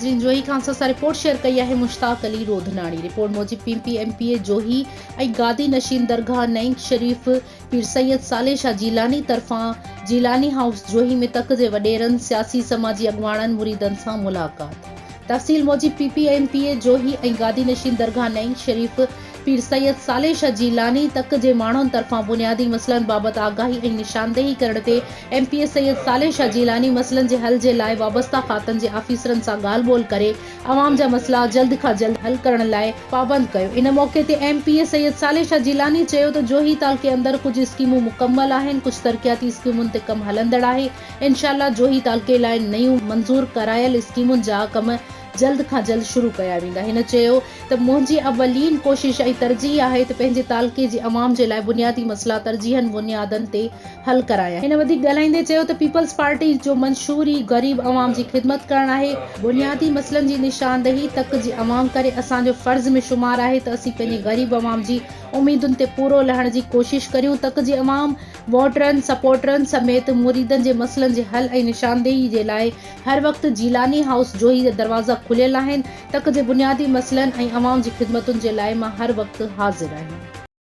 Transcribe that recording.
ناظرين جوهي کان اسان سان رپورٽ شيئر ڪئي آهي مشتاق علي روڌناڻي رپورٽ موجب P P M P A Johi ۽ گادي نشين درگاهه نئينگ شريف پير سيد صالح شاهه جيلاني طرفان جيلاني هائوس جوهي ۾ تڪ جي وڏيرن، سياسي سماجي اڳواڻن، مريدن سان ملاقات. تفصيل موجب P P M P A Johi ۽ گادي نشين درگاهه نئينگ شريف پير سيد صالح شاهه جيلاني تڪ جي ماڻهن طرفان بنيادي مسئلن بابت آگاهي ۽ نشاندهي ڪرڻ تي M P A Syed Saleh Shah Jilani مسئلن جي حل جي لاء وابسته کاتن جي آفيسرن سان ڳالهه ٻولهه ڪري عوام جا مسئلا جلد کان جلد حل ڪرڻ لاء پابند ڪيو. ان موقعي تي M P A Syed Saleh Shah Jilani چيو ته جوهي تعلقي اندر ڪجهه اسڪيمون مڪمل آهن ڪجهه ترقياتي اسڪيمن تي ڪم هلندڙ آهي انشاء الله جوهي تعلقي لاء نيون منظور ڪرايل اسڪيمن جا ڪم جلد کان جلد شروع ڪيا ويندا. هن چيو ته منهنجي اولين ڪوشش ۽ ترجيح آهي ته پنهنجي تعلقي جي عوام جي لاء بنيادي مسئلا ترجيحن بنيادن تي حل ڪرايان. هن وڌيڪ ڳالهائيندي چيو ته پيپلز پارٽي جو منشور ئي غريب عوام جي خدمت ڪرڻ آهي، بنيادي مسئلن جي نشاندهي تڪ جي عوام ڪري اسان جو فرض ۾ شمار آهي ته اسين پنهنجي غريب عوام جي اميدن تي پورو لهڻ جي ڪوشش ڪريون، تڪ جي عوام، ووٽرن، سپورٽرن سميت مريدن جي مسئلن جي حل ۽ نشاندهي جي لاء هر وقت جيلاني هائوس جوهي جا دروازا کليل آهن، تڪ جي بنيادي مسئلن ۽ عوام جي خدمتن جي لاء مان هر وقت حاضر آهيان.